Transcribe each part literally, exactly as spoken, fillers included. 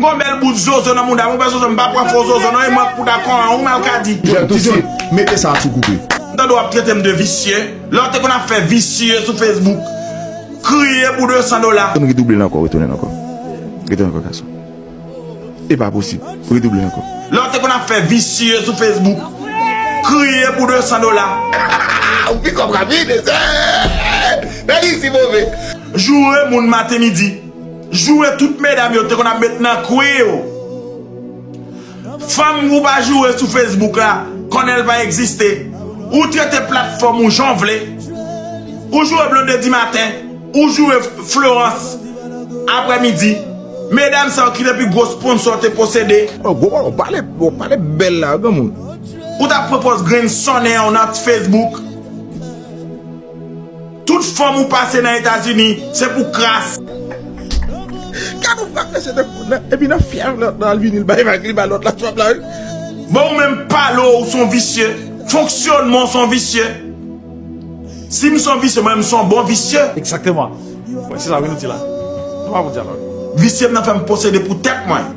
Gon bèl bout zozo nan mouda m, ou pa zozo, m pa pran fo zozo non, e mwen k pou ta kon an, ou mal ka di. Jèn tou se mete sa sou koupe. M tande w ap trete m de visye. Lè w te konn ap fè visye sou Facebook, kriye pou de san dola. Retounen, redouble l ankò, retounen l ankò. Retounen ankò, gason. E pa posib. Redouble l ankò. Lè w te konn ap fè visye sou Facebook, kriye pou de san dola. Ou pikòp rapid, mesye. Nèg isi move. Joure moun maten midi. Joure tout medam yo te konn ap met nan kwi yo. Fanm ou pa joure sou Facebook la, konnen l pa egziste. Ou trete platfòm ou jan w vle. Ou joure Blondedy maten, ou joure Florence aprèmidi. Medam sa yo ki depi gwo sponsò te posede. Oh, gwo pale, w pale bèl la, granmoun. Ou t ap pran pòz grenn sonnen w nan Facebook. Tout fanm ou pase nan Etazini, se pou kras. Gad ou frak mesye nan kout la, epi nan fyèv lòt la, al vini, l bay vag, li ba lòt la twòp la, wi. Bon, ou menm pale w, ou se yon visye. Fonksyònman, w se yon visye. Si m se yon visye, mwen, m se yon bon visye. Egzakteman. Wi, se sa, wi, nou di la. Nou pa pou dyalòg. Visye m nan fè m posede pou tèt mwen.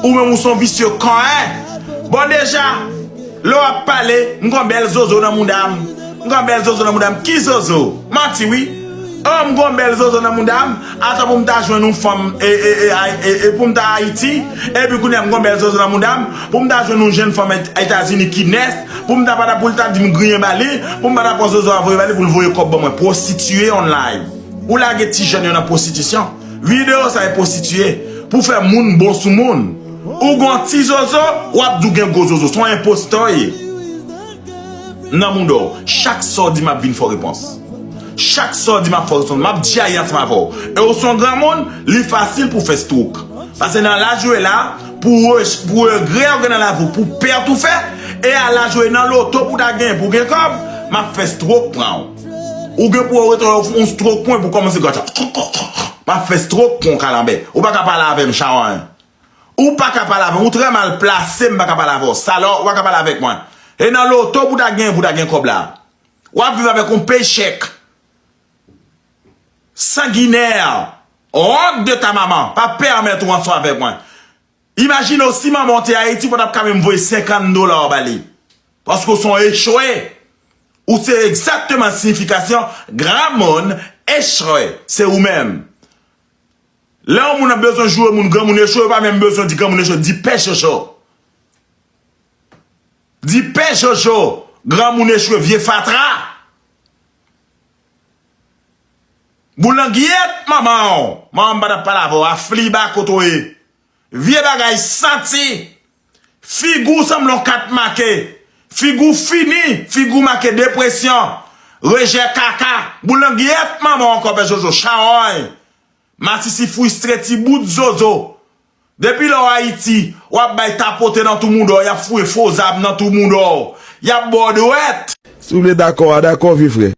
Ou menm, ou se yon visye kòrèk. Bon, deja, lè w ap pale, m gon bèl zozo nan mouda m. M gon bèl zozo nan mouda m. Ki zozo? Manti, wi. Oh, m gon bèl zozo nan mouda m. Atan pou m ta jwenn yon fanm, e, e, e, e, e, pou m ta Ayiti, epi kounye a m gon bèl zozo nan mouda m, pou m ta jwenn yon jèn fanm Et-, Etazini ki nès, pou m ta pa ta, pou l ta di m griyen ba li, pou m pa ta pran zozo a voye ba li, pou l voye kòb ban mwen. Pwostitiye online. Ou lage ti jèn yo nan pwostitisyon. Videyo sa e pwostitiye. Pou fè moun bon sou moun. Ou gon ti zozo, w ap di w gen gwo zozo. Se yon enpostè w ye. Nan mouda w. Chak sa w di m ap vin fè w repons. Chak sa w di m ap fè w repons. M ap djaye ansanm avè w. E w se yon granmoun, li fasil pou w fè stroke. Paske nan laj ou ye la, pou re-, pou regrè w gen nan lavi w, pou pèt ou fè, e a laj ou ye nan loto pou ta genyen, pou gen kòb, m ap fè stroke pran w. Ou gen pou w retwouve yon stroke pran w pou kòmanse gòt. M ap fè stroke pran w kalanbè. Ou pa ka pale avè m, chawanyen. Ou pa ka pale avè m. Ou trè mal plase, m pa ka pale avè w. Salòp, ou pa ka pale avèk mwen. E nan loto pou ta genyen, pou ta gen kòb la. W ap viv avèk yon pechèk. Sanginè. Honte de ta maman. Pa pèmèt ou ansanm avèk mwen. Imajine w si manman w te Ayiti, ou pa t ap ka menm voye senkant dola w ba li. Paske w se yon echwe. Ou se egzakteman siyifikasyon granmoun echwe. Se ou menm. Lè yon moun ap bezwen joure moun granmoun echwe, yo pa menm bezwen di granmoun echwe, di pè Jojo. Di pè Jojo, granmoun echwe, vye fatra. Boulangyèt manman w, manman m pa t ap pale avè w, afliba kote w ye. Vye bagay santi. Figi w sanble yon kat make. Figi w fini, figi w make depresyon, rejè kaka. Boulangyèt manman w ankò pè Jojo, chawony. Masisi fristre ti bout zozo. Depi lè w Ayiti, w ap bay tapote nan tou mouda w, y ap foure fo zam nan tou mouda w, y ap ba w dwèt. Si w vle dakò a, dakò, vye frè.